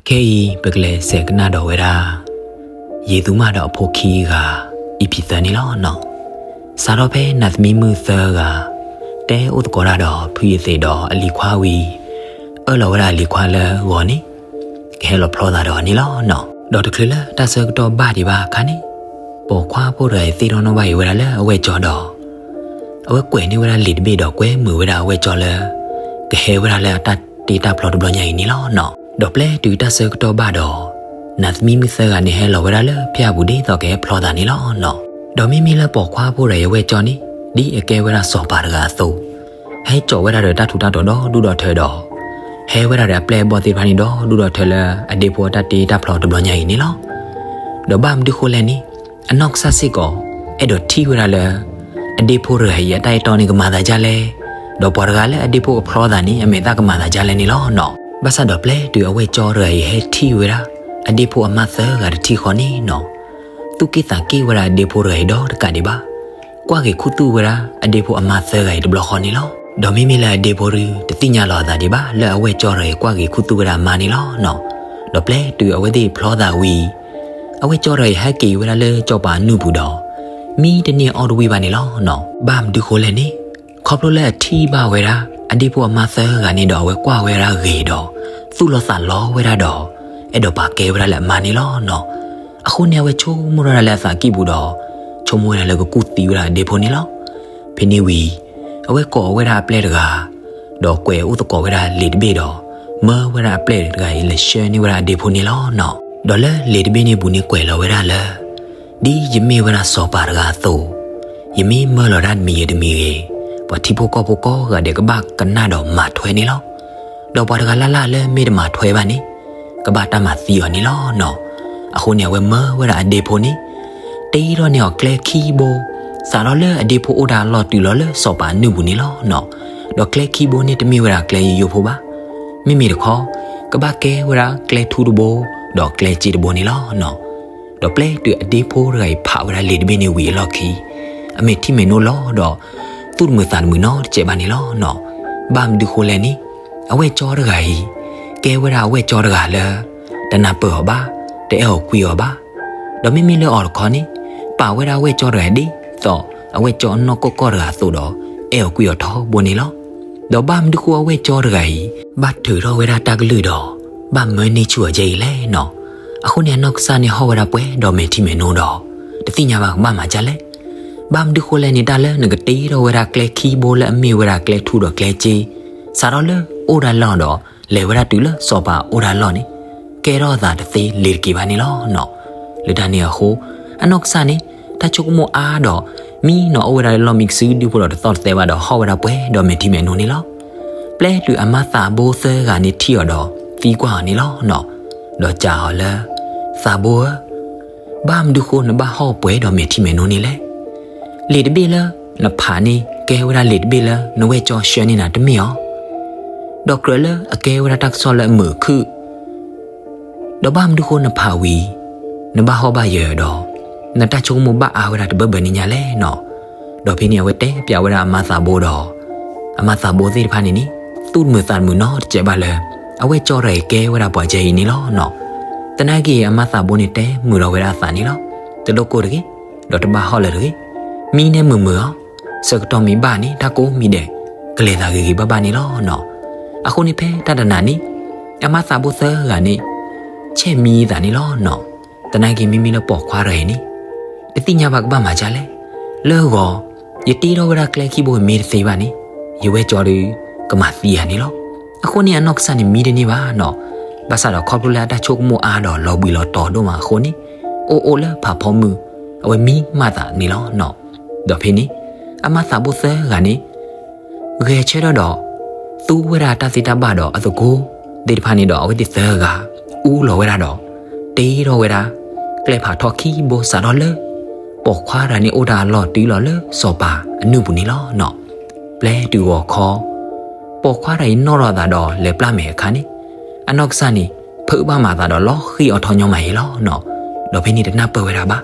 ခဲအံၤပကလဲၤဆဲးကနၣ်ဒီးဝဲဒၣ် ယ့သူမၣ်ဒီးအဖိခံဂၤ EP သၢန့ၣ်လီၤနီၤ. စးထီၣ်ဖဲနးသမံမုၣ်သၢဂၤ တဲအိၣ်သကိးတၢ်ဒီးဖုယသံးဒီးအလံၤခွါဝံၤ အၢၣ်လီၤဝဲဒၣ်အလံၤခွါလၢဂီၤန့ၣ် ကဟဲလီၤဖျီသးဒီးအီၤန့ၣ်လီၤနီၤ. ဒီးတချုးလၢတၢ်ဆၢကတီၢ်ဘၣ်ဒံးဘၣ်အခါန့ၣ် ပိာ်ခွါဖိတဂၤအံၤသ့ၣ်နီၣ်ထီၣ်ဘၣ်အံၤဝဲဒၣ်လၢအဝဲၢ်ကၠီဒီး အဝဲကွဲးန့ၢ်ဝဲဒၣ်လံာ်တဘ့ၣ်ဒီးကွဲမုာ်ဝဲဒၣ်အဝဲၢ်ကၠီလၢ ကဟဲဝဲဒၣ်လၢအတၢ်တ့တၢ်ဖျီတဘျီညါအံၤန့ၣ်လီၤနီၤ. ဒီးပျဲတုၤတၢ်ဆၢကတီၢ်ဘၣ်ဒီး နးသမံမုၣ်သၢဂၤန့ၣ်ဟဲလီၤဝဲဒၣ်လၢဖၠၣ်ပူၤဒ်သိးကဟဲဖျီသးန့ၣ်လီၤနီၤ. ဒီးမ့မ့ၢ်လၢပိာ်ခွါဖိတဂၤအံၤအဝဲၢ်ကၠီန့ၣ် ဒ်အကဲဝဲဒၣ်စီၤပၤတဂၤအသိး ဟဲစိာ်ဝဲဒၣ်ဒီးတၢ်ထူးတၢ်တီၤဒီဒူၣ်ဒီထၢဒီး ဟဲဝဲဒၣ်ဒီးအပျဲၢ်အဘီၣ်သ့ၣ်တဖၣ်န့ၣ်ဒီဒူၣ်ဒီထၢလၢအဒ့ဖိအတၢ်တ့တၢ်ဖျီတဘျီညါအံၤန့ၣ်လီၤ. ဒီးဘၣ်မနုၤဃိလဲၣ်န့ၣ် အနီၢ်ကစၢ်စ့ၢ်ကီး အဲၣ်ဒိးထံၣ်ဝဲဒၣ်လၢ အဒ့ဖိတဂၤအံၤအတၢ်အဲၣ်တီန့ၣ်ကမၤသးဒ်လဲၣ်, ဒီးပှၤတဂၤလၢအဒ့ဖိကဖျီသးန့ၣ် အမဲာ်သၣ်ကမၤသးဒ်လဲၣ်န့ၣ်လီၤနီၤ. ဘၣ်ဆၣ်ဒီးပျဲတုၤအဝဲၢ်ကၠီတဂၤအံၤဟဲထံၣ်ဝဲဒၣ် အဒ့ဖိအမါသၢဂၤတထံၣ်ဃီန့ၣ်နီၤ သူၣ်က့ၣ်သးက့ၣ်ဝဲဒၣ်အဒ့ဖိတဂၤအံၤဒီးတကးဒံးဘၣ် ကွၢ်က့ၤခူသူၣ်ဝဲဒၣ်အဒ့ဖိအမါသၢဂၤအံၤတဘျီဃီန့ၣ်လီၤ. ဒီးမ့မ့ၢ်လၢအဒ့ဖိဒုး တသ့ၣ်ညါလီၤအသးဒံးဘၣ်လၢအဝဲၢ်ကၠီတဂၤအံၤကွၢ်က့ၤခူသူၣ်ဝဲဒၣ်အမါန့ၣ်လီၤနီၤ. ဒီးပျဲတုၤအဝဲသ့ၣ်ဖျီသးဝံၤ အဝဲၢ်ကၠီတဂၤအံၤဟဲက့ၤဝဲဒၣ်လၢစီၤပၤအနုၢ်ပူၤဒီး မံတန့ၢ်အီၣ်တဝံၣ်ဘၣ်န့ၣ်လီၤနီၤ. ဘၣ်မနုၤဃိလဲၣ်န့ၣ် ခီဖျိလၢအထံၣ်ဘၣ်ဝဲဒၣ် အဒ့ဖိအမါသၢဂၤန့ၣ်ဒီးအဝဲကွၢ်ဝဲဒၣ်ဂ့ၤဒီး သူၣ်လီၤသးလီဝဲဒၣ်ဒီး အဲၣ်ဒိးပာ်ကဲဝဲဒၣ်လၢအမါန့ၣ်လီၤနီၤ. အဃိန့ၣ် အဝဲဆိကမိၣ်ထီၣ်ဒၣ်လၢအသးကံၢ်ပူၤဒီး ဆိကမိၣ်ဝဲဒၣ်လၢကကူၣ်သံဝဲဒၣ်အဒ့ဖိန့ၣ်လီၤ. ဖဲန့ၣ်ဝံၤ အဝဲကိးဝဲဒၣ်အပျဲၢ်တဂၤ ဒီးကွဲးအိၣ်သကိးဝဲဒၣ်လံာ်တဘ့ၣ်ဒီး မၢဝဲဒၣ်အပျဲၢ်တဂၤအံၤလဲၤဆှၢန့ၢ်ဝဲဒၣ်အဒ့ဖိန့ၣ်လီၤနီၤ. ဒီးလၢလံာ်တဘ့ၣ်န့ၣ်ပူၤန့ၣ်ကွဲးလီၤဝဲဒၣ်လၢ ဒ်ယမ့ၢ်ဝဲဒၣ်စီၤပၤတဂၤအသိး, ယမ့ၢ်မၢလီၤတၢ်တမံၤဂ့ၤတမံၤဂ့ၤ, ပှၤထံဖိကီၢ်ဖိကိးဂၤဒဲးကဘၣ်ကနၣ်ဒီးမၤထွဲန့ၣ်လီၤ. ဒီးပှၤတဂၤလၢ်လၢ်လၢမ့ၢ်တမၤထွဲဘၣ်န့ၣ် ကဘၣ်တၢ်မၤသံအီၤန့ၣ်လီၤနီၤ. အဃိန့ၣ် အဝဲမၢဝဲဒၣ်အဒ့ဖိန့ၣ် တ့ထီၣ်န့ၢ်အီၤကျဲခံဘိ, စးထီၣ်လၢအဒ့ဖိအိၣ်တၢ်အလီၢ်တုၤလီၤလၢစီၤပၤအနုၢ်ပူၤန့ၣ်လီၤနီၤ. ဒီးကျဲခံဘိန့ၣ်တမ့ၢ်ဝဲဒၣ်ကျဲယိယိဖိဘၣ်. မ့မ့ၢ်တခီ ကဘၣ်ကဲဝဲဒၣ်ကျဲထူတဘိ ဒီးကျဲစ့တဘိန့ၣ်လီၤနီၤ. ဒီးပျဲတုၤအဒ့ဖိတဂၤအံၤဖးဝဲဒၣ်လံာ်တဘ့ၣ်န့ၣ်ဝံၤအလီၢ်ခံ အမဲာ်ထံမဲာ်နိလီၤဒီး သူၣ်တမုာ်သးတမုာ်နီတစဲးဘၣ်န့ၣ်လီၤနီၤ. ဘၣ်မနုၤဃိလဲၣ်န့ၣ် အဝဲၢ်ကၠီတဂၤအံၤ ကဲဝဲဒၣ်အဝဲၢ်ကၠီတဂၤလၢ တနၢ်ပၢၢ်အီၤဘၣ်, တအဲၣ်အီၤကွံအီၤဘၣ်. ဒီးမ့မ့ၢ်လၢအီၤတခီန့ၣ် ပာ်ဝဲဒၣ်အဝဲၢ်ကၠီတဂၤဒ်သိး အဝဲၢ်ကၠီအနီၢ်ကီၢ်ကီၢ်တဂၤအသိးဒီး အဲၣ်အီၤကွံအီၤထီဘိန့ၣ်လီၤ. ဒီးဘၣ်မနုၤဃိအဝဲၢ်ကၠီတဂၤအံၤ ဘၣ်ထုးထီၣ်ဝဲဒၣ်တၢ်ကလုၢ်ဒီး ဘၣ်မၢန့ၢ်ဆူၣ်အီၤကဲအံၤလဲၣ်နီၤ. အဃိန့ၣ် အနီၢ်ကစၢ်န့ၣ်ဟီၣ်ဝဲဒၣ်ပှဲၤဒီးမဲာ်ထံမဲာ်နိဒီး တသ့ၣ်ညါဘၣ်ကဘၣ်မၤဒ်လဲၣ်. ဘၣ်မနုၤဃိလဲၣ်န့ၣ် တၢ်လၢနကတ့ထီၣ်ဝဲဒၣ်ကျဲခံဘိလၢအမ့ၢ်ဝဲဒၣ်ကျဲထူဒီးကျဲစ့ စးထီၣ်လၢအိၣ်တၢ်လီၢ်ဒီး လဲၤဝဲဒၣ်တုၤလၢစီၤပၤအိၣ်တၢ်လီၢ်န့ၣ် ကဲထီၣ်အသးတသ့လ့ၤတက့ၤဘၣ်န့ၣ်လီၤနီၤ. လၢတၢ်န့ၣ်အဃိ အနီၢ်ကစၢ်န့ၣ် တၢ်ဆိကမိၣ်အါဒီး မံနီၤအိၣ်ဝဲဒၣ်လၢလီၢ်မံကစုဒုဖိဒီးတသီၣ်တသဲဘၣ်ဒီး ဟီၣ်ဝဲဒၣ်ပှဲၤဒီးမဲာ်ထံမဲာ်နိန့ၣ်လီၤ. ပျဲတုၤအမါသးဘိသၢဂၤန့ၣ်ထံၣ်အီၤဒီး သံကွၢ်အီၤန့ၣ်လီၤနီၤ. ဒီးစံးအီၤလၢ သးဘိဧၢ ဘၣ်မနုၤဃိနဘၣ်ဟီၣ်ပှဲၤဒီးမဲာ်ထံမဲာ်နိန့ၣ်လဲၣ်. လံာ်တဘ့ၣ်လၢနဖးန့ၣ် ကဲဝဲဒၣ်လံာ်တဘ့ၣ်လၢနဝဲၢ်ကၠီဆှၢန့ၢ်နၤတမ့ၢ်ဧါ. ဒီးကြၢးလၢအကဲဝဲဒၣ်တၢ်ကစီၣ်လၢအမုာ်အခုၣ် ဒီးဘၣ်မနုၤဃိနဖးဝံၤ နဘၣ်ဟီၣ်ဘၣ်ယၢၤဒီး နတၢ်ဆိကမိၣ်ဘၣ်အါဝဲဒၣ်တဘၢဘၢန့ၣ်ညါလဲၣ်နီၤ. ဒီးဖဲန့ၣ်အဝဲတဲပျးဝဲဒၣ်အမါသးဘိဒီး အမါသးဘိသ့ၣ်တဖၣ်န့ၣ်န့ၣ် သူၣ်တမုာ်သးတမုာ်နီတစဲးဘၣ်လၢ အဝဲၢ်ကၠီတဂၤအံၤကဲဝဲဒၣ်ပှၤကဲအံၤန့ၣ်လီၤနီၤ. သနာ်က့အမါသးဘိန့ၣ်တဲမုာ်လီၤဝဲဒၣ်အသးန့ၣ်လီၤ. တလိၣ်ကိၢ်တဂ့ၤ, ဒီးတဘၣ်ဟီၣ်လၢၤတဂ့ၤ. မံန့ၣ်မုာ်မုာ်အီၤ, ဆၢကတီၢ်မံဘၣ်န့ၣ် တၢ်ကိးမံဒဲး ကလဲၤသးဂ့ၤဂ့ၤဘၣ်ဘၣ်န့ၣ်လီၤနီၤ. အဃိန့ၣ်ဖဲတၢ်တနၤန့ၣ် အမါသးဘိသၢဂၤန့ၣ် ဆဲးမံသးန့ၣ်လီၤနီၤ. သနာ်က့မ့မ့ၢ်လၢပိာ်ခွါတဂၤအံၤန့ၣ် တသ့ၣ်ညါဘၣ်ကဘၣ်မၤဒ်လဲၣ်. လၢဂီၤ ယတ့ထီၣ်ဝဲဒၣ်ကျဲခံဘိမ့ၢ်တသ့ဘၣ်န့ၣ် ယဝဲၢ်ကၠီဒီး ကမၤသံယၤန့ၣ်လီၤ. အဃိန့ၣ်အနီၢ်ကစၢ်န့ၣ်မံတန့ၢ်ဘၣ်နီၤ. ဘၣ်ဆၣ်ဒီးခီဖျိလၢအတၢ်ဆိကမိၣ်အါဒီးလီၤဘှံးလီၤတီၤဒိၣ်မးအဃိန့ၣ် အိၣ်အိၣ်လၢဖးဖီမုၢ် အဝဲမံမၤသးန့ၣ်လီၤနီၤ. ဒီးဖဲန့ၣ် အမါသးဘိသၢဂၤန့ၣ် ဂဲၤဆၢထၢၣ်ဒီး သူဝဲဒၣ်တၢ်သ့တၢ်ဘၣ်ဒီးအသကိးသ့ၣ်တဖၣ်န့ၣ်ဒီးအဝဲသ့ၣ်သၢဂၤ အူလီၤဝဲဒၣ်ဒီး တ့ထီၣ်ဝဲဒၣ် ကျဲဖးထီခံဘိစးထီၣ်လၢ ပိာ်ခွါတဂၤန့ၣ်အိၣ်တၢ်အလီၢ်တုၤလီၤလၢစီၤပၤအနုၢ်ပူၤန့ၣ်လီၤနီၤ. ပျဲတုၤဂီၤခီ ပိာ်ခွါတဂၤအံၤနီၣ်ထီၣ်အသးဒီးလဲၤပျၢ်မဲာ်အခါန့ၣ် အနီၢ်ကစၢ်န့ၣ် ဖုးဘၣ်မၤသးဒီးလီၤဃံၤအီၤထီၣ်ညီမးအံၤလီၤနီၤ. ဒီးဖဲန့ၣ်တနၢ်ပၢၢ်ဝဲဒၣ်ဘၣ်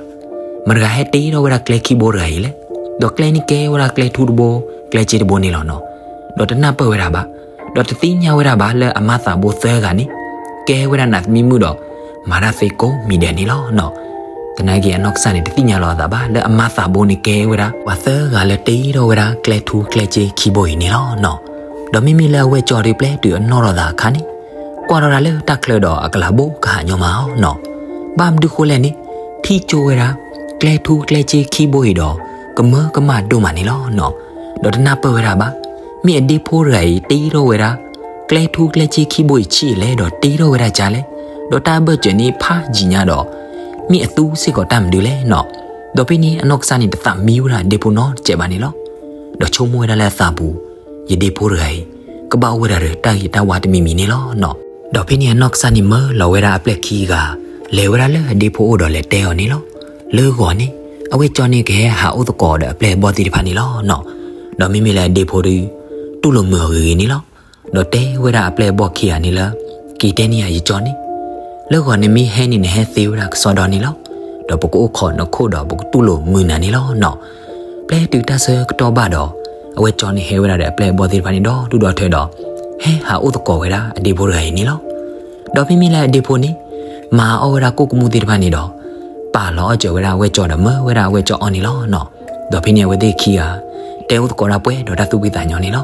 မတၤဂၤဟဲတ့ထီၣ်ဝဲဒၣ်ကျဲခံဘိတဂၤအံၤလဲၣ်. ဒီးကျဲန့ၣ်ကဲဝဲဒၣ်ကျဲထူတဘိ ကျဲစ့တဘိန့ၣ်လီၤနီၤ. ဒီးတနၢ်ပၢၢ်ဝဲဒၣ်ဘၣ် ဒီးတသ့ၣ်ညါဝဲဒၣ်ဘၣ်လၢအမါသးဘိသၢဂၤန့ၣ် ကဲဝဲဒၣ်နးသမံမုၣ်ဒီး မၤတၢ်သ့ကိးမံၤဒဲးန့ၣ်လီၤနီၤ. သနာ်က့အနီၢ်ကစၢ်န့ၣ် တသ့ၣ်ညါလီၤအသးဘၣ် လၢအမါသးဘိန့ၣ်ကဲဝဲဒၣ် ပှၤသၢဂၤလၢတ့ထီၣ်ဝဲဒၣ် ကျဲထူကျဲစ့ခံဘိအံၤန့ၣ်လီၤနီၤ. ဒီးမ့မ့ၢ်လၢအဝဲၢ်ကၠီဒုး ပျဲတုၤအနီၣ်ထီၣ်သးအခါန့ၣ် ကွၢ်ထီၣ်ဒၣ်လၢတၢ်ချၢဒီးအကလၤဘိကဟးညီမးအီၤနီၤ. ဘၣ်မနုၤဃိလဲၣ်န့ၣ် ထံၣ်ကၠိဝဲဒၣ် ကျဲထူကျဲစ့ခံဘိအံၤဒီး ကမၢကမၣ်ဒိၣ်မးန့ၣ်လီၤနီၤ. ဒီးတနၢ်ပၢၢ်ဝဲဒၣ်ဘၣ် မ့ၢ်အဒ့ဖိတဂၤအံၤ တ့ထီၣ်ဝဲဒၣ် ကျဲထူကျဲစ့ခံဘိအံၤဆံးအလဲၣ်ဒီးတ့ထီၣ်ဝဲဒၣ်ကလဲၣ်, ဒီးတၢ်ဘၢၣ်စၢၤန့ၣ်ဖးယံာ်ညါဒီး မ့ၢ်အသူစ့ၢ်ကီးတၢ်မနုၤလဲၣ်နီၤ. ဒီးဖဲန့ၣ်အနီၢ်ကစၢ်န့ၣ် တသးမံဝဲဒၣ်ဒ့ဖိနီတစဲးဘၣ်န့ၣ်လီၤ. ဒီးဆိကမိၣ်ဝဲဒၣ်လၢအသးပူၤ ယဒ့ဖိတဂၤအံၤ ကဘၣ်အိၣ်ဝဲဒၣ်ဒီးတၢ်ဂ့ၤတၢ်ဝါတမံၤမံၤန့ၣ်လီၤနီၤ. ဒီးဖဲန့ၣ်အနီၢ်ကစၢ်န့ၣ် မၢလီၤဝဲဒၣ်အပျဲၢ်ခံဂၤ လဲၤဝဲဒၣ်လၢအဒ့ဖိအိၣ်ဒီးလဲၤတဲအီၤန့ၣ်လီၤ. လၢဂီၤန့ၣ် အဝဲၢ်ကၠီန့ၣ်ကဟဲဟးအိၣ်သကိးဒီးအပျဲၢ်အဘီၣ်သ့ၣ်တဖၣ်န့ၣ်လီၤနီၤ. ဒီးမ့မ့ၢ်လၢအဒ့ဖိဒီး တူၢ်လိာ်မုာ်အီၤဂ့ၤဂ့ၤန့ၣ်လီၤ. ဒီးတဲဝဲဒၣ်အပျဲၢ်အဘီၣ်ခံဂၤန့ၣ်လၢ က့ၤတဲန့ၢ်ယၤ ယကၠီန့ၣ် လၢဂီၤနမ့ၢ်ဟဲန့ၣ် နဟဲသ့ဝဲဒၣ်ကစီဒီန့ၣ်လီၤ. ဒီးပကအိၣ်ခိးနခိၣ်ဒီးပကတူၢ်လိာ်မုာ်နၤန့ၣ်လီၤနီၤ. ပျဲတုၤတၢ်ဆၢကတီၢ်ဘၣ်ဒီး အဝဲၢ်ကၠီန့ၣ်ဟဲဝဲဒၣ်ဒီးအပျဲၢ်အဘီၣ်သ့ၣ်တဖၣ်န့ၣ် ဒီဒူၣ်ဒီထၢဒီး ဟဲဟးအိၣ်သကိးဝဲဒၣ်အဒ့ဖိတဂၤအံၤန့ၣ်လီၤ. ဒီးမ့မ့ၢ်လၢအဒ့ဖိန့ၣ် မၤအီၣ်ဝဲဒၣ်ကိၣ်ကမူၣ်သ့ၣ်တဖၣ်န့ၣ်ဒီး ပာ်လီၤအီၣ်စၢၤဝဲဒၣ်အဝဲၢ်ကၠီဒီးမၢဝဲဒၣ်အဝဲၢ်ကၠီအီၤန့ၣ်လီၤနီၤ. ဒီးဖဲန့ၣ်အဝဲသ့ၣ်ခံဂၤ တဲအိၣ်သကိးဒၣ်ပှဲၤဒီးတၢ်သူၣ်ဖှံသးညီန့ၣ်လီၤ.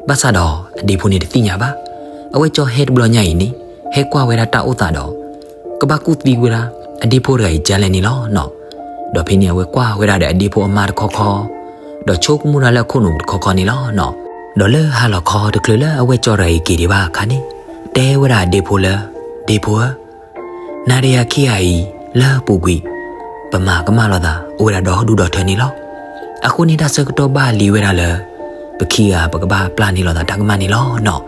ဘၣ်ဆၣ်ဒီးအဒ့ဖိန့ၣ်တသ့ၣ်ညါဘၣ်. အဝဲၢ်ကၠီဟဲတဘျီညါအံၤန့ၣ် ဟဲကွၢ်ဝဲဒၣ်တၢ်အိၣ်သးဒီး ကဘၣ်ကူၣ်သံဝဲဒၣ် အဒ့ဖိတဂၤအံၤကလဲၣ်န့ၣ်လီၤနီၤ. ဒီးဖဲန့ၣ်အဝဲကွၢ်ဝဲဒၣ်ဒီးအဒ့ဖိအမါတခီခီ, ဒီးဆိကမိၣ်ဒၣ်လၢအခိၣ်နူာ်တခီခီန့ၣ်လီၤနီၤ. ဒီးလၢဟါလီၤခီတချုးလၢအဝဲၢ်ကၠီတဂၤအံၤက့ၤဒံးဘၣ်အခါန့ၣ်, တဲဝဲဒၣ်အဒ့ဖိလၢ, ဒ့ဖိဧၢ, နၤဒီးယၤခံဂၤအံၤ လၢအပူၤကွံာ် ပမၤကမၣ်လိာ်သး အိၣ်ဝဲဒၣ်ဒီဒူၣ်ဒီထၢန့ၣ်လီၤ. အဃိန့ၣ်တၢ်ဆၢကတီၢ်ဘၣ်လံဝဲဒၣ်လၢ ပခံဂၤပကဘၣ်ပျၢ်န့ၢ်လိာ်သးတၢ်ကမၣ်န့ၣ်လီၤနီၤ.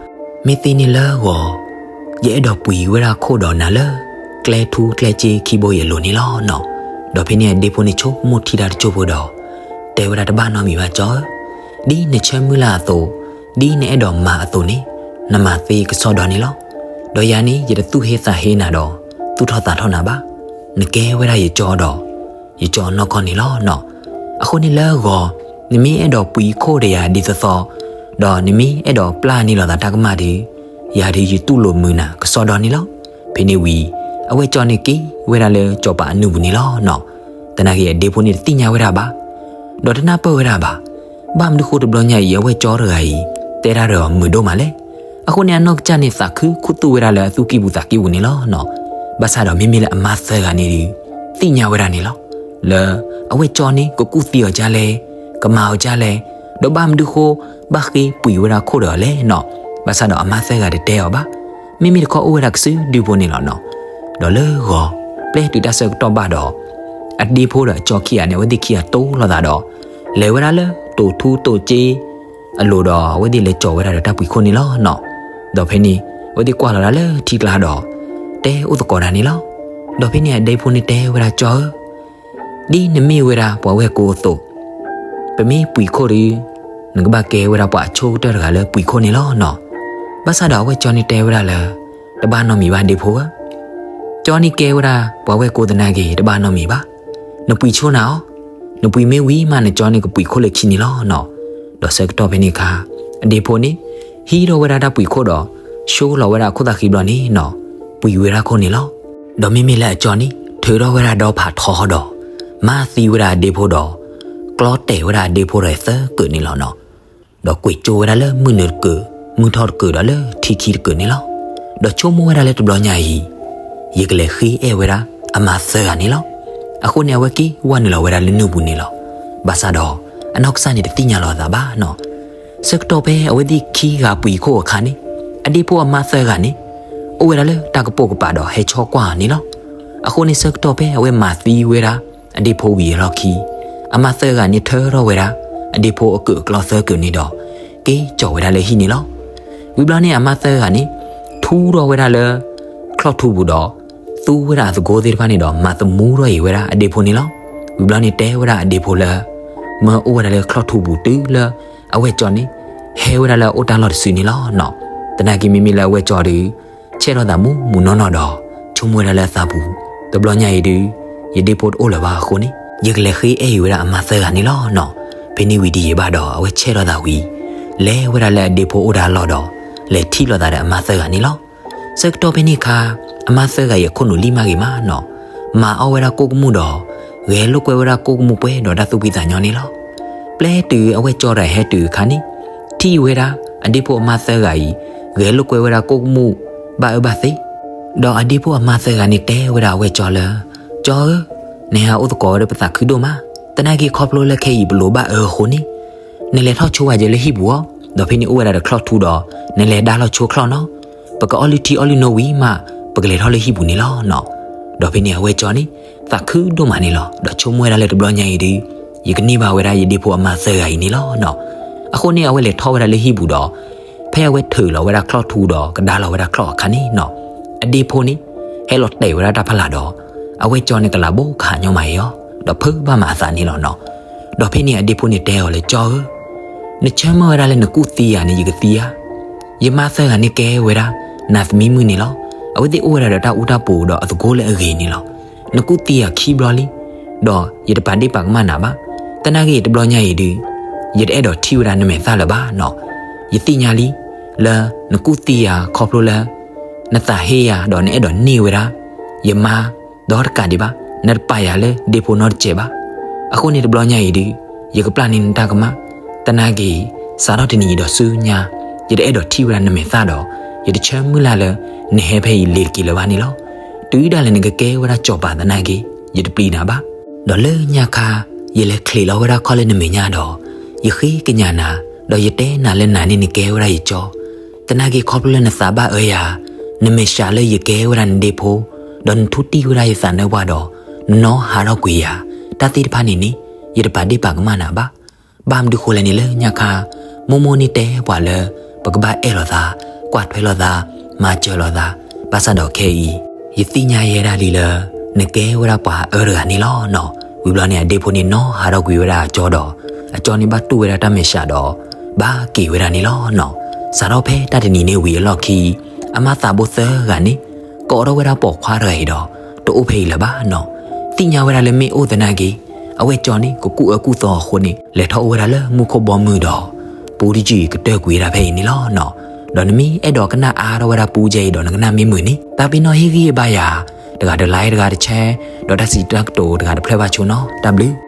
မ့ၢ်သ့န့ၣ်လၢဂီၤ ယအဲၣ်ဒိးပှံၤဝဲဒၣ်ခိၣ်ဒီးနၤလၢ ကျဲထူကျဲစ့ခံဘိအံၤအလိၤန့ၣ်လီၤနီၤ. ဒီးဖဲန့ၣ်အဒ့ဖိန့ၣ်ဆိကမိၣ်ထံတၢ်တစိၢ်ဖိဒီး တဲဝဲဒၣ်တဘၣ်နီတမံၤဘၣ်ကၠီဧၢ, ဒ်နဆၢမုၢ်လၢ်အသိး, ဒ်နအဲၣ်ဒိးမၤအသိးန့ၣ်, နမၤသ့ကစီဒီန့ၣ်လီၤ. ဒီးယၤန့ၣ် ယတသူၣ်ဟ့သးဟ့နၤဒီး သူၣ်ထီၣ်သးထီၣ်နၤဘၣ်. နကဲဝဲဒၣ်ယကၠီဒီး ယကၠီနီၢ်ကီၢ်န့ၣ်လီၤနီၤ. အဃိန့ၣ်လၢဂီၤ နမ့ၢ်အဲၣ်ဒိးပှံၤခိၣ်ဒီးယၤဒ်သိးသိး, ဒီးနမ့ၢ်အဲၣ်ဒိးပျၢ်န့ၢ်လိာ်သးတၢ်ကမၣ်ဒီး, ယၤဒီးယတူၢ်လိာ်မုာ်နၤကစီဒီန့ၣ်လီၤ. ဖဲန့ၣ်ဝံၤ အဝဲၢ်ကၠီန့ၣ်က့ၤဝဲဒၣ်လၢစီၤပၤအနုၢ်ပူၤန့ၣ်လီၤနီၤ. သနာ်က့အဒ့ဖိန့ၣ်တသ့ၣ်ညါဝဲဒၣ်ဘၣ် ဒီးတနၢ်ပၢၢ်ဝဲဒၣ်ဘၣ်. ဘၣ်မနုၤဃိတဘျီညါအံၤ အဝဲၢ်ကၠီတဂၤအံၤ တဲတၢ်ဒီးမုာ်ဒိၣ်မးလဲၣ်. အဃိန့ၣ်အနီၢ်ကစၢ်န့ၣ်သးခုခူသူၣ်ဝဲဒၣ်လၢအသူၣ်ကံၢ်ပူၤသးကံၢ်ပူၤန့ၣ်လီၤနီၤ. ဘၣ်ဆၣ်ဒီးမ့မ့ၢ်လၢအမါသၢဂၤန့ၣ်ဒီး သ့ၣ်ညါဝဲဒၣ်န့ၣ်လီၤ. လၢအဝဲၢ်ကၠီန့ၣ် ကကူၣ်သံအီၤဒ်လဲၣ်, ကမၤအီၤဒ်လဲၣ်, ဒီးဘၣ်မနုၤဃိ ဘၣ်ဃ့ပှံၤဝဲဒၣ်ခိၣ်ဒီးအီၤလဲၣ်နီၤ. ဘၣ်ဆၣ်ဒီးအမါသၢဂၤတတဲအီၤဘၣ်. မ့မ့ၢ်တခီအိၣ်ဝဲဒၣ်ကစုဒုဖိန့ၣ်လီၤနီၤ. ဒီးလၢဂီၤ ပျဲတုၤတၢ်ဆၢကတီၢ်ဘၣ်ဒီး အဒ့ဖိဒီးအကၠီခံဂၤန့ၣ် အဝဲသ့ၣ်ခံဂၤတိၢ်လိာ်သးဒီး လဲၤဝဲဒၣ်လၢတိာ်ထူတိာ်စ့ အလိၤဒီး အဝဲသ့ၣ်လဲၤကၠီၤဝဲဒၣ်ဒီးတၢ်ပှံၤခိၣ်န့ၣ်လီၤနီၤ. ဒီးဖဲန့ၣ် အဝဲသ့ၣ်ကွၢ်လီၤဒၣ်လၢထံကျါဒီး တဲအိၣ်သကိးဒၣ်န့ၣ်လီၤ. ဒီးဖဲန့ၣ်အဒ့ဖိန့ၣ်တဲဝဲဒၣ်ကၠီဧၢ, ဒ်နမ့ၢ်ဝဲဒၣ်ပှၤဝဲၢ်ကိအသိး, ပမ့ၢ်ပှံၤခိၣ်ဒီး နကဘၣ်ကဲဝဲဒၣ်ပှၤအဆိကတၢၢ်တဂၤလၢပှံၤခိၣ်န့ၣ်လီၤနီၤ. ဘၣ်ဆၣ်ဒီးအဝဲၢ်ကၠီန့ၣ်တဲဝဲဒၣ်လၢ တဘၣ်နီတမံၤဘၣ်ဒ့ဖိဧၢ, ကၠီန့ၣ်ကဲဝဲဒၣ်ပှၤဝဲၢ်ကိသနာ်က့ တဘၣ်နီတမံၤဘၣ်. နပှံၤဆိနၤအီၤ, နပှံၤမ့ၢ်ဝံၤမး နကၠီန့ၣ်ကပှံၤခိၣ်လၢခံန့ၣ်လီၤနီၤ. ဒီးဆၢကတီၢ်ဖဲန့ၣ်အခါ အဒ့ဖိန့ၣ် ဟံးထီၣ်ဝဲဒၣ်တၢ်ပှံၤခိၣ်ဒီး ဆိလီၤဝဲဒၣ်အခိၣ်သၣ်ဃံဘျီန့ၣ်နီၤ, ပှံၤဝဲဒၣ်ခိၣ်န့ၣ်လီၤ. ဒီးမ့မ့ၢ်လၢအကၠီန့ၣ် ထုးထီၣ်ဝဲဒၣ်ဒီဖးထီဒီး မၤသံဝဲဒၣ်အဒ့ဖိဒီး ကျီတဲာ်ဝဲဒၣ်အဒ့ဖိဒီးသၢကုာ်န့ၣ်လီၤနီၤ. ဒီးကွံာ်ကၠိဝဲဒၣ်လၢမုၢ်နုာ်တကုာ်, မုၢ်ထီၣ်တကုာ်ဒီးလၢထံခံတကုာ်န့ၣ်လီၤ. ဒီးဆိကမိၣ်ဝဲဒၣ်လၢတဘျီညါအံၤ ယကလဲၤဃ့အဲၣ်ဝဲဒၣ်အမါသၢဂၤန့ၣ်လီၤ. အဃိန့ၣ် အဝဲက့ၤဝဲနုာ်လီၤဝဲဒၣ်လၢနုၢ်ပူၤန့ၣ်လီၤ. ဘၣ်ဆၣ်ဒီး အနီၢ်ကစၢ်န့ၣ်တသ့ၣ်ညါလီၤအသးဘၣ်နီၤ. ဆၢကတီၢ်ဖဲအဝဲသ့ၣ်ခံဂၤပှံၤခိၣ်အခါန့ၣ် အဒ့ဖိအမါသၢဂၤန့ၣ် အိၣ်ဝဲဒၣ်လၢတၢ်ကပိာ်ကပၤဒီးဟဲဆီကွၢ်အီၤန့ၣ်လီၤ. အဃိန့ၣ်ဆၢကတီၢ်ဖဲအဝဲမၤသံဝဲဒၣ် အဒ့ဖိဝံၤအလီၢ်ခံ အမါသၢဂၤန့ၣ်ထၢထီၣ်ဝဲဒၣ် အဒ့ဖိအကုာ်အကျီသၢကုာ်န့ၣ်ဒီး က့ၤကၠီၤဝဲဒၣ်လၢဟံၣ်န့ၣ်လီၤ. ဝံၤဘျီန့ၣ်အမါသၢဂၤန့ၣ် ထူထီၣ်ဝဲဒၣ်လၢ ချီၣ်ထူပူၤဒီး သူဝဲဒၣ်အသကိးသ့ၣ်တဖၣ်န့ၣ်ဒီး မၤသမူထီၣ်အံၤဝဲဒၣ်အဒ့ဖိန့ၣ်လီၤ. ဝံၤဘျီန့ၣ်တဲဝဲဒၣ်အဒ့ဖိလၢ မၢအိၣ်ဝဲဒၣ်လၢချီၣ်ထူပူၤတုၤလၢ အဝဲၢ်ကၠီန့ၣ် ဟဲဝဲဒၣ်လၢအအိၣ်တၢ်လီၢ်တစုန့ၣ်လီၤနီၤ. သနာ်က့မ့မ့ၢ်လၢအဝဲၢ်ကၠီဒီး ဆဲးထီၣ်သးမူမူနီၢ်နီၢ်ဒီး ဆိကမိၣ်ဝဲဒၣ်လၢအသးပူၤ တဘျီညါအံၤဒုး ယဒ့ဖိတအိၣ်လၢၤဘၣ်အဃိန့ၣ် ယကလဲၤဃ့အဲၣ်အံၤဝဲဒၣ်အမါသၢဂၤန့ၣ်လီၤနီၤ. ဖဲန့ၣ်ဝံၤဒ်ယံာ်ဘၣ်ဒီး အဝဲဆဲးထီၣ်သးဝံၤ လဲၤဝဲဒၣ်လၢအဒ့ဖိအိၣ်တၢ်လီၢ်ဒီး လဲၤထံၣ်လိာ်သးဒီးအမါသၢဂၤန့ၣ်လီၤ. ဆၢကတီၢ်ဖဲန့ၣ်အခါ အမါသၢဂၤအံၤအခိၣ်နူာ်လံမးဂ့ၤမးနီၤ, မၤအီၣ်ဝဲဒၣ်ကိၣ်ကမူၣ်ဒီး ဂဲၤလိာ်ကွဲဝဲဒၣ်ကိၣ်ကမူၣ်ပှဲၤဒီးတၢ်သူၣ်ဖှံသးညီန့ၣ်လီၤ. ပျဲတုၤအဝဲၢ်ကၠီတဂၤဟဲတုၤအခါန့ၣ် ထံၣ်ဝဲဒၣ် အဒ့ဖိအမါသၢဂၤအံၤ ဂဲၤလိာ်ကွဲဝဲဒၣ်ကိၣ်ကမူၣ် ဘၣ်အၢဘၣ်သီ, ဒီးအဒ့ဖိအမါသၢဂၤန့ၣ်တဲဝဲဒၣ်အဝဲၢ်ကၠီလၢ ကၠီဧၢ, နဟဲအိၣ်သကိးဒီးပသးခုဒိၣ်မး, သနာ်က့ခီဖျိလၢခဲအံၤပလိၣ်ဘၣ်အၢအဃိန့ၣ် နလဲၤထီၣ်ဆိဝဲယဲလၢဟံၣ်ပူၤအီၤ, ဒီးဖဲန့ၣ်အိၣ်ဝဲဒၣ်ဒီးချီၣ်ထူဒီး နလဲၤဒါလီၤဆိချီၣ်နီၤ, ပကအီၣ်လုၢ်ထံအီၣ်လုၢ်နိဝံၤမး ပကလဲၤထီၣ်လၢဟံၣ်ပူၤန့ၣ်လီၤနီၤ. ဒီးဖဲန့ၣ်အဝဲၢ်ကၠီန့ၣ် သးခုဒိၣ်မးန့ၣ်လီၤ. ဒီးဆိကမိၣ်ဝဲဒၣ်လၢတဘျီညါအံၤဒီး ယကန့ၢ်ဘၣ်ဝဲဒၣ်ယဒ့ဖိအမါသၢဂၤအံၤန့ၣ်လီၤနီၤ. အဃိန့ၣ်အဝဲလဲၤထီၣ်ဝဲဒၣ်လၢဟံၣ်ပူၤဒီး ဖဲအဝဲထုးလီၤဝဲဒၣ်ချီၣ်ထူဒီးကဒါလီၤဝဲဒၣ်ချီၣ်အခါန့ၣ်နီၤ, အဒ့ဖိန့ၣ် ဟဲလီၤတဲာ်ဝဲဒၣ်တၢ်ဖးလာ်ဒီး အဝဲၢ်ကၠီန့ၣ်ကလးဘိးခးညီမးအီၤ ဒီးဖုးဘၣ်မးအသးန့ၣ်လီၤနီၤ. ဒီးဖဲန့ၣ်အဒ့ဖိန့ၣ်တဲအီၤလၢ ကၠီဧၢ, နဆၢမုၢ်ဝဲဒၣ်လၢနကူၣ်သံယၤန့ၣ် ယကသံဧါ. ယမါသၢဂၤန့ၣ်ကဲဝဲဒၣ် နၤသမံမုၣ်န့ၣ်လီၤ. အဝဲသ့ၣ်အိၣ်ဝဲဒၣ်ဒီးတၢ်အူတၢ်ပူၤဒီးအသကိးလၢအဂ့ၤန့ၣ်လီၤ. နကူၣ်သံယၤခံဘျီလံ, ဒီးယတပာ်ဒ့ၣ်ပာ်ကမၣ်နၤဘၣ်. သနာ်က့တဘျီညါအံၤဒီး ယတအဲၣ်ဒိးထံၣ်ဝဲဒၣ်နမဲာ်သၣ်လၢၤဘၣ်နီၤ. ယသ့ၣ်ညါလံ လၢနကူၣ်သံယၤခီဖျိလၢ နသးဟ့ယၤဒီးနအဲၣ်ဒိးန့ၢ်ဝဲဒၣ် ယမါ ဒီးတကးဒံးဘၣ် နတပာ်ယၤလၢဒ့ဖိနီတစဲးဘၣ်. အဃိန့ၣ်တဘျီညါအံၤဒီး ယကပျၢ်န့ၢ်နတၢ်ကမၣ်, သနာ်က့ စးထီၣ်တနံၤအံၤဒီးဆူညါ ယတအဲၣ်ဒိးထံၣ်ဝဲဒၣ်နမဲာ်သၣ်ဒီး ယတဆၢမုၢ်လၢ်လၢ နဟဲဖဲအံၤလ့ၤတက့ၤလၢၤဘၣ်န့ၣ်လီၤ. တုၤဒၣ်လဲာ်နကကဲဝဲဒၣ်စီၤပၤသနာ်က့ ယတပျံၤနၤဘၣ်. ဒီးလၢညါခါ ယလဲၤချံးလီၤဝဲဒၣ်ခီၣ်လၢနမဲာ်ညါဒီး ယဃ့ကညးနၤ, ဒီးယတဲနၤလၢနၤန့ၣ်နကဲဝဲဒၣ်ယကၠီ သနာ်က့ခီဖျိလၢနသးဘၣ်အၢယၤ, နမဲာ်ဆှးလၢယကဲဝဲဒၣ်နဒ့ဖိ, ဒီးနထူတံၢ်ဝဲဒၣ်ယသးနါပှၢ်ဒီး နနီၢ်ဟးထီၣ်ကွံာ်ယၤ, တၢ်သ့ၣ်တဖၣ်န့ၣ်န့ၣ် ယတပာ်ဒ့ၣ်ပာ်ကမၣ်နၤဘၣ်. ဘၣ်မနုၤဃိလဲၣ်န့ၣ်လၢညါခါ မိၢ်မိၢ်န့ၣ်တဲပှၤလၢ ပကဘၣ်အဲၣ်လိာ်သး, ကွၢ်ထွဲလိာ်သး, မၤစၢၤလိာ်သး, ဘၣ်ဆၣ်ဒီးခဲအံၤ ယသ့ၣ်ညါယဲဒၣ်လံလၢ နကဲဝဲဒၣ်ပှၤအအၢတဂၤန့ၣ်လီၤနီၤ. ဝံၤဘျီန့ၣ် အဒ့ဖိန့ၣ်နီၢ်ဟးထီၣ်ကွံာ်ဝဲဒၣ်အကၠီဒီး အကၠီန့ၣ်ဘၣ်တူၢ်ဝဲဒၣ်တၢ်မဲာ်ဆှးဒီး ဘၣ်က့ၤဝဲဒၣ်န့ၣ်လီၤနီၤ. စးထီၣ်ဖဲတၢ်တနံၤန့ၣ်ဝံၤအလီၢ်ခံ အမါသးဘိသၢဂၤန့ၣ် ကိးထီၣ်ဝဲဒၣ်ပိာ်ခွါတဂၤအံၤဒီး တအိၣ်ဖဲအံၤလၢၤဘၣ်နီၤ. သ့ၣ်ညါဝဲဒၣ်လၢမ့ၢ်အိၣ်သနာ်က့ အဝဲၢ်ကၠီန့ၣ် ကကူၣ်အၢကူၣ်သီအဃိန့ၣ် လဲၤထီၣ်အိၣ်ဝဲဒၣ်လၢမူခိၣ်ဘီမုၢ်ဒီး ပူတယုၢ်အံၤကတၢၢ်ကွံာ်ဝဲဒၣ်ဖဲအံၤန့ၣ်လီၤနီၤ. ဒီးနမ့ၢ်အဲၣ်ဒိးကနၣ်အါထီၣ်ဝဲဒၣ်ပူကဲအံၤဒီးနကနၣ်မ့ၢ်မုာ်န့ၣ် တၢ်ပ့ၤနီၣ်ဟ့ၣ်ဂံၢ်ဘါယၤ တဂၤတlike တဂၤတshare ဒီးတၢ်စံးတၢ်ကတိၤတဂၤတဖျၢၣ်ဘၣ်ဆိနီၤ. တၢ်ဘျုး